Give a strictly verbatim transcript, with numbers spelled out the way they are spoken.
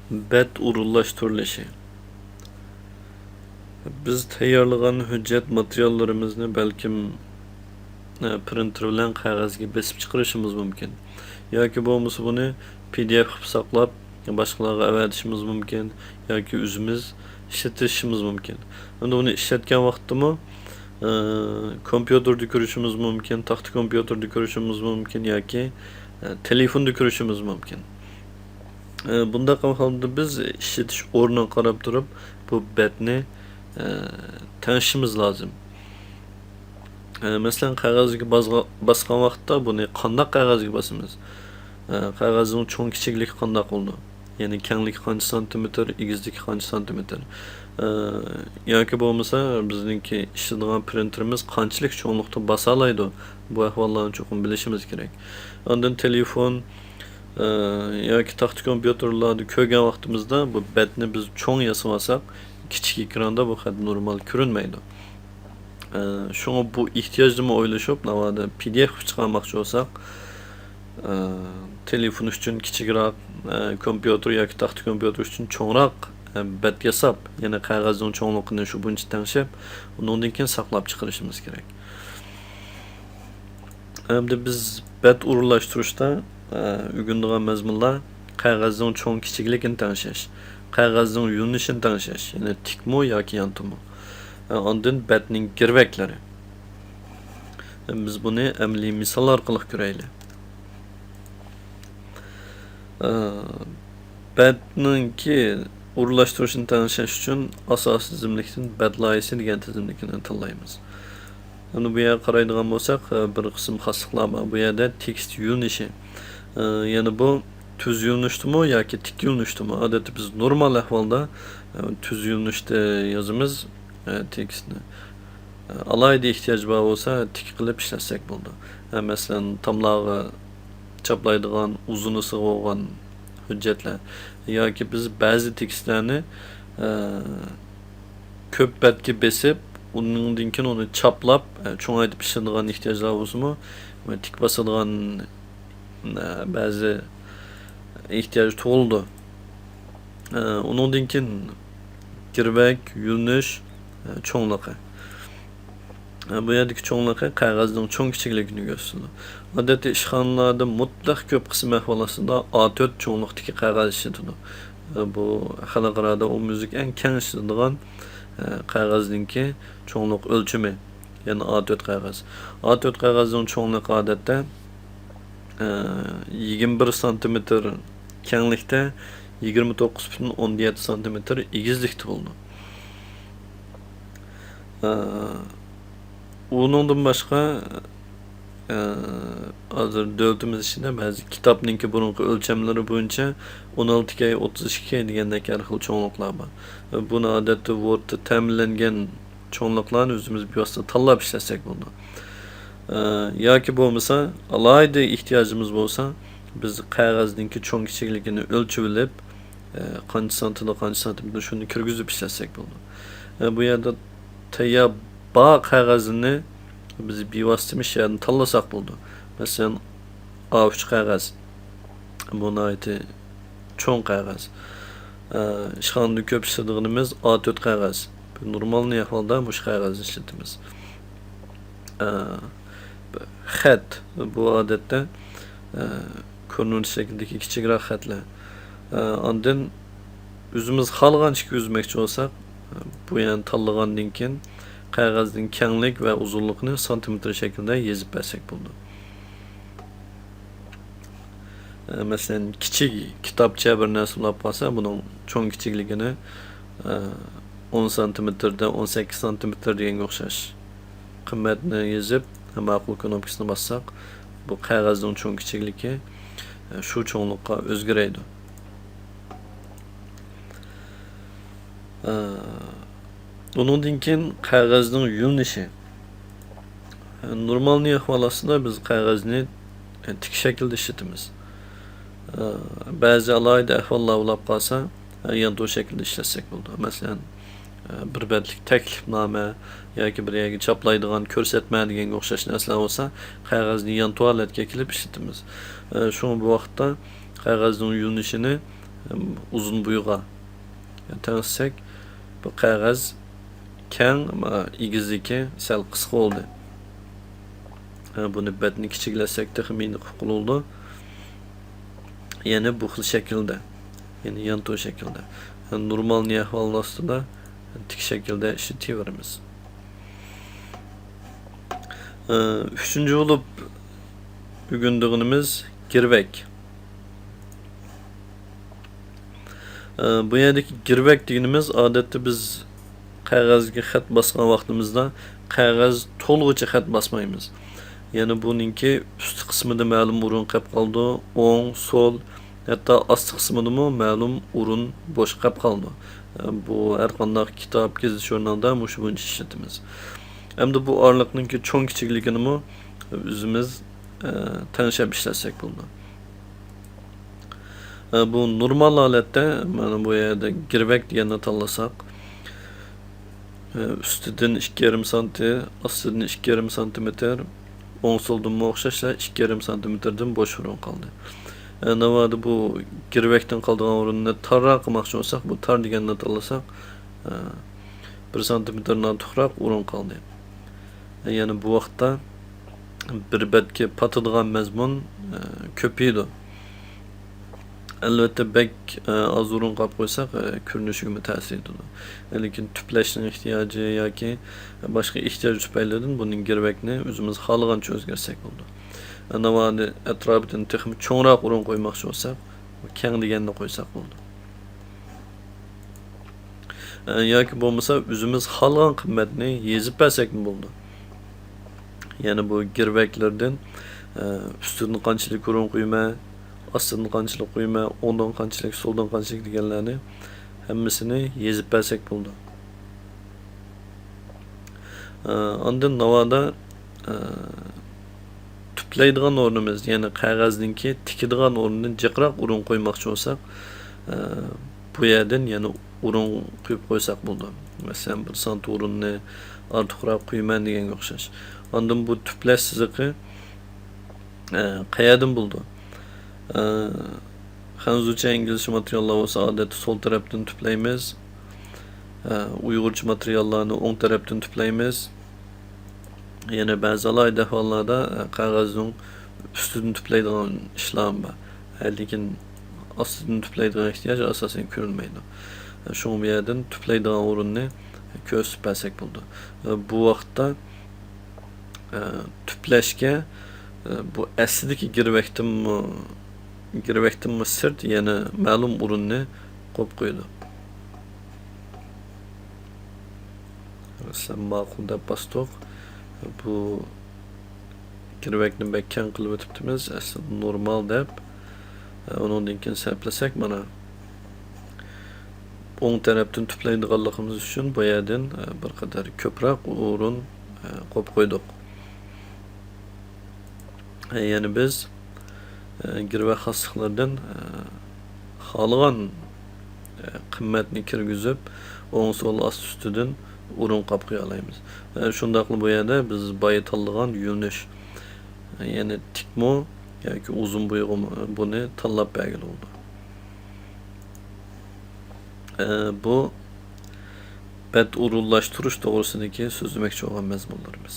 بەت ئورۇنلاشتۇرۇلۇشى. بىز تەييارلىغان ھۆججەت ماتېرىياللىرىمىزنى بەلكىم، ئە، پرىنتېر بىلەن قەغەزگە بېسىپ چىقىرىشىمىز مۇمكىن. ياكى بولمىسا بۇنى پى دى ئېف قىلىپ ساقلاپ، باشقىلارغا ئەۋەتىشىمىز مۇمكىن. ياكى ئۆزىمىز ئىشلىتىشىمىز مۇمكىن. ئەمدى بۇنى ئىشلەتكەن ۋاقىتتىمۇ، ئە، كومپيۇتېردا كۆرۈشىمىز مۇمكىن، تاختا كومپيۇتېردا كۆرۈشىمىز مۇمكىن ياكى، ئە، تېلېفوندا كۆرۈشىمىز مۇمكىن. ئە، بۇنداق ئەھۋالدا بىز ئىشلىتىش ئورنىغا قاراپ تۇرۇپ، بۇ بەتنى، ئە، تەڭشىشىمىز لازىم. ئە، مەسىلەن، قەغەزگە بازغا-، باسقان ۋاقىتتا بۇنى قانداق قەغەزگە باسىمىز؟ ئە، قەغەزنىڭ چوڭ كىچىكلىكى قانداق بولىدۇ؟ يەنى كەڭلىكى قانچە سانتىمېتىر، ئېگىزلىكى قانچە سانتىمېتىر؟ ئە، ياكى بولمىسا بىزنىڭكى ئىشلىتىدىغان پرىنتېرىمىز قانچىلىك چوڭلۇقتا باسالايدۇ؟ بۇ ئەھۋاللارنى چوقۇم بىلىشىمىز كېرەك. ئاندىن تېلېفون، ئە، ياكى تاختا كومپيۇتېرلاردا كۆرگەن ۋاقتىمىزدا بۇ بەتنى بىز چوڭ ياسىۋالساق، كىچىك ئېكراندا بۇ خەت نورمال كۆرۈنمەيدۇ. ئە، شۇڭا بۇ ئېھتىياجنىمۇ ئويلىشىپ، ناۋادا پى دى ئېف قىلىپ چىقارماقچى بولساق، ئە، تېلېفون ئۈچۈن كىچىكرەك، ئە، كومپيۇتېر ياكى تاختا كومپيۇتېر ئۈچۈن چوڭراق، ئە، بەت ياساپ، يەنى قەغەزنىڭ چوڭلۇقىنى شۇ بويىچە تەڭشەپ، ئۇنىڭدىن كېيىن ساقلاپ چىقىرىشىمىز كېرەك. ئەمدى بىز بەت ئورۇنلاشتۇرۇشتا، ئە، ئۆگىنىدىغان مەزمۇنلار قەغەزنىڭ چوڭ كىچىكلىكىنى تەڭشەش، قەغەزنىڭ يۆنىلىشىنى تەڭشەش، يەنى تىكمۇ ياكى يانتۇمۇ. ئە، ئاندىن بەتنىڭ گىرۋەكلىرى. ئە، بىز بۇنى ئەمەلىي مىسال ئارقىلىق كۆرەيلى. ئە، بەتنىڭكى ئورۇنلاشتۇرۇشىنى تەڭشەش ئۈچۈن ئاساسىي تىزىملىكتىن بەت لايىھەسى دېگەن تىزىملىكنى تاللايمىز. ئەمدى بۇ يەرگە قارايدىغان بولساق، ئە، بىر قىسىم خاسلىقلار بار. بۇ يەردە تېكىست يۆنىشى. ئە، يەنى بۇ تۈز يۆنىشتىمۇ ياكى تىك يۆنىشتىمۇ؟ ئادەتتە بىز نورمال ئەھۋالدا، ئە، تۈز يۆنىشتە يازىمىز، ئە، تېكىستنى. ئە، ئالاھىدە ئېھتىياج بار بولسا، تىك قىلىپ ئىشلەتسەك بولىدۇ. ئە، مەسىلەن، تاملارغا چاپلايدىغان ئۇزۇنى سىغىۋالغان ھۆججەتلەر ياكى بىز بەزى تېكىستلەرنى، ئە، كۆپ بەتكە بېسىپ، ئۇنىڭدىن كېيىن ئۇنى چاپلاپ، ئە، چوڭايتىپ ئىشلىتىدىغان ئېھتىياجلار بولسىمۇ، تىك باسىدىغان، ئە، بەزى ئېھتىياج تۇغۇلىدۇ. ئە، ئۇنىڭدىن كېيىن گىرۋەك، يۆنىلىش، ئە، چوڭلۇقى. ئە، بۇ يەردىكى چوڭلۇقى قەغەزنىڭ چوڭ كىچىكلىكىنى كۆرسىتىدۇ. ئادەتتە ئىشخانىلاردا مۇتلەق كۆپ قىسىم ئەھۋال ئاستىدا ئا تۆت چوڭلۇقتىكى قەغەز ئىشلىتىلىدۇ. ئە، بۇ خەلقئارادا ئومۇميۈزلۈك ئەڭ كەڭ ئىشلىتىلىدىغان، ئە، قەغەزنىڭكى چوڭلۇق ئۆلچىمى، يەنى ئا تۆت قەغەز. ئا تۆت قەغەزنىڭ چوڭلۇقى ئادەتتە، ئە، يىگىرمە بىر سانتىمېتىر كەڭلىكتە، يىگىرمە توققۇز پۈتۈن ئوندىن يەتتە سانتىمېتىر ئېگىزلىكتە بولىدۇ. ئە، ئۇنىڭدىن باشقا، ئە، ھازىر دۆلىتىمىز ئىچىدە بەزى كىتابنىڭكى بۇرۇنقى ئۆلچەملىرى بويىچە ئون ئالتە كەي، ئوتتۇز ئىككى كەي دېگەندەك ھەر خىل چوڭلۇقلار بار. بۇنى ئادەتتە ۋوردتا تەمىنلەنگەن چوڭلۇقلارنى ئۆزىمىز بىۋاسىتە تاللاپ ئىشلەتسەك بولىدۇ. ئە، ياكى بولمىسا، ئالاھىدە ئېھتىياجىمىز بولسا، بىز قەغەزنىڭكى چوڭ كىچىكلىكىنى ئۆلچىۋېلىپ، ئە، قانچە سانتىمېتىر، قانچە سانتىمېتىر، شۇنى كىرگۈزۈپ ئىشلەتسەك بولىدۇ. ئە، بۇ يەردە تەييار بار قەغەزنى بىز بىۋاسىتە مۇشۇ يەردىن تاللىساق بولىدۇ. مەسىلەن، ئا ئۈچ قەغەز. بۇ ناھايىتى چوڭ قەغەز. ئە، ئىشخانىدا كۆپ ئىشلىتىدىغىنىمىز ئا تۆت قەغەز. نورمالنى ئەھۋالدا مۇشۇ قەغەزنى ئىشلىتىمىز. ئە، خەت. بۇ ئادەتتە، ئە، كۆرۈنۈش شەكلىدىكى كىچىكرەك خەتلەر. ئە، ئاندىن ئۆزىمىز خالىغانچە كىرگۈزمەكچى بولساق، بۇ يەرنى تاللىغاندىن كېيىن قەغەزنىڭ كەڭلىك ۋە ئۇزۇنلۇقىنى سانتىمېتىر شەكلىدە يېزىپ بەرسەك بولىدۇ. ئە، مەسىلەن، كىچىك كىتابچە بىر نەرسە بولۇپ قالسا، بۇنىڭ چوڭ كىچىكلىكىنى، ئە، ئون سانتىمېتىردىن ئون سەككىز سانتىمېتىر دېگەنگە ئوخشاش قىممەتنى يېزىپ، ماقۇل كۇنۇپكىسىنى باسساق، بۇ قەغەزنىڭ چوڭ كىچىكلىكى، ئە، شۇ چوڭلۇققا ئۆزگىرەيدۇ. ئە، ئۇنىڭدىن كېيىن قەغەزنىڭ يۆنىلىشى. نورمالنى ئەھۋال ئاستىدا بىز قەغەزنى تىك شەكىلدە ئىشلىتىمىز. بەزى ئالاھىدە ئەھۋاللار بولۇپ قالسا، يانتۇ شەكلىدە ئىشلەتسەك بولىدۇ. مەسىلەن، بىر بەتلىك تەكلىپنامە ياكى بىر يەرگە چاپلايدىغان كۆرسەتمە دېگەنگە ئوخشاش نەرسىلەر بولسا، قەغەزنى يانتۇ ھالەتكە كېلىپ ئىشلىتىمىز. شۇڭا بۇ ۋاقىتتا قەغەزنىڭ يۆنىلىشىنى ئۇزۇن بويىغا تەڭشىسەك، بۇ قەغەز كەڭ، ئەمما ئېگىزلىكى سەل قىسقا بولدى. بۇنى بەتنى كىچىكلەتسەك تېخىمۇ ئېنىق ئۇقۇلىدۇ. يەنى بۇ خىل شەكىلدە، يەنى يانتۇ شەكىلدە. نورمال ئەھۋالنىڭ ئاستىدا تىك شەكىلدە ئىشلىتىۋېرىمىز. ئۈچىنچى بولۇپ ئۆگىنىدىغىنىمىز گىرۋەك. بۇ يەردىكى گىرۋەك دېگىنىمىز، ئادەتتە بىز قەغەزگە خەت باسقان ۋاقتىمىزدا قەغەز تولغۇچە خەت باسمايمىز. يەنى بۇنىڭكى ئۈستى قىسمىدا مەلۇم ئورۇن قېلىپ قالىدۇ، ئوڭ، سول، ھەتتا ئاستى قىسمىدىمۇ مەلۇم ئورۇن بوش قېلىپ قالىدۇ. بۇ ھەر قانداق كىتاب، گېزىت، ژۇرنالدا مۇشۇ بويىچە ئىشلىتىمىز. ئەمدى بۇ ئارىلىقنىڭكى چوڭ كىچىكلىكىنىمۇ ئۆزىمىز تەڭشەپ ئىشلەتسەك بولىدۇ. بۇ نورمال ھالەتتە مانا بۇ يەردە گىرۋەك دېگەننى تاللىساق، ئۈستىدىن ئىككى يېرىم سانتى، ئاستىدىن ئىككى يېرىم سانتىمېتىر، ئوڭ سولدىنمۇ ئوخشاشلا ئىككى يېرىم سانتىمېتىردىن بوش ئورۇن قالدى. ناۋادا بۇ گىرۋەكتىن قالىدىغان ئورۇننى تارراق قىلماقچى بولساق، بۇ تار دېگەننى تاللىساق، بىر سانتىمېتىردىن ئارتۇقراق ئورۇن قالدى. يەنى بۇ ۋاقىتتا بىر بەتكە پاتىدىغان مەزمۇن، ئە، كۆپىيىدۇ. ئەلۋەتتە، بەك، ئە، ئاز ئورۇن قاپ قويساق، ئە، كۆرۈنۈشىگىمۇ تەسىر يېتىدۇ. لېكىن تۈپلەشنىڭ ئېھتىياجى ياكى باشقا ئېھتىياج تۈپەيلىدىن بۇنىڭ گىرۋەكنى ئۆزىمىز خالىغانچە ئۆزگەرتسەك بولىدۇ. ناۋادا ئەتراپىدىن تېخىمۇ چوڭراق ئورۇن قويماقچى بولساق، كەڭ دېگەننى قويساق بولىدۇ. ئە، ياكى بولمىسا ئۆزىمىز خالىغان قىممەتنى يېزىپ بەرسەكمۇ بولىدۇ. يەنى بۇ گىرۋەكلەردىن، ئە، ئۈستىدىن قانچىلىك ئورۇن قويىمەن، ئاستىدىن قانچىلىك قويىمەن، ئوڭدىن قانچىلىك، سولدىن قانچىلىك دېگەنلەرنى ھەممىسىنى يېزىپ بەرسەك بولىدۇ. ئە، ئاندىن ناۋادا، ئە، تۈپلەيدىغان ئورنىمىز، يەنى قەغەزنىڭكى تىكىدىغان ئورنىدىن جىقراق ئورۇن قويماقچى بولساق، ئە، بۇ يەردىن يەنە ئورۇن قويۇپ قويساق بولىدۇ. مەسىلەن، بىر سانت ئورۇننى ئارتۇقراق قويىمەن دېگەنگە ئوخشاش. ئاندىن بۇ تۈپلەش سىزىقى، ئە، قەيەردىن بولىدۇ؟ ئە، خەنزۇچە، ئىنگلىزچە ماتېرىياللار بولسا، ئادەتتە سول تەرەپتىن تۈپلەيمىز. ئە، ئۇيغۇرچە ماتېرىياللارنى ئوڭ تەرەپتىن تۈپلەيمىز. يەنە بەزى ئالاھىدە ئەھۋاللاردا، ئە، قەغەزنىڭ ئۈستىدىن تۈپلەيدىغان ئىشلارمۇ بار. ئە، لېكىن ئاستىدىن تۈپلەيدىغان ئېھتىياج ئاساسەن كۆرۈلمەيدۇ. ئە، شۇڭا بۇ يەردىن تۈپلەيدىغان ئورۇننى كۆرسىتىپ بەرسەك بولىدۇ. ئە، بۇ ۋاقىتتا ئە، تۈپلەشكە، ئە، بۇ ئەسلىدىكى گىرۋەكتىنمۇ، گىرۋەكتىنمۇ سىرت يەنە مەلۇم ئورۇننى قويۇپ قويىدۇ. مەسىلەن، ماقۇل دەپ باستۇق. بۇ گىرۋەكنى بەك كەڭ قىلىۋېتىپتىمىز. ئەسلىدە نورمال دەپ، ئە، ئۇنىڭدىن كېيىن سەپلىسەك، مانا، ئوڭ تەرەپتىن تۈپلەيدىغانلىقىمىز ئۈچۈن بۇ يەردىن، ئە، بىر قەدەر كۆپرەك ئورۇن، ئە، قويۇپ قويدۇق. ئە، يەنى بىز، ئە، گىرۋەك خاسلىقلىرىدىن، ئە، خالىغان، ئە، قىممەتنى كىرگۈزۈپ، ئوڭ سول ئاستى ئۈستىدىن ئورۇن قاپ قويالايمىز. ئە، شۇنداقلا بۇ يەردە بىز بايا تاللىغان يۆنىلىش، ئە، يەنى تىكمۇ ياكى ئۇزۇن بويىغىمۇ، بۇنى تاللاپ بەرگىلى بولىدۇ. ئە، بۇ بەت ئورۇنلاشتۇرۇش توغرىسىدىكى سۆزلىمەكچى بولغان مەزمۇنلىرىمىز.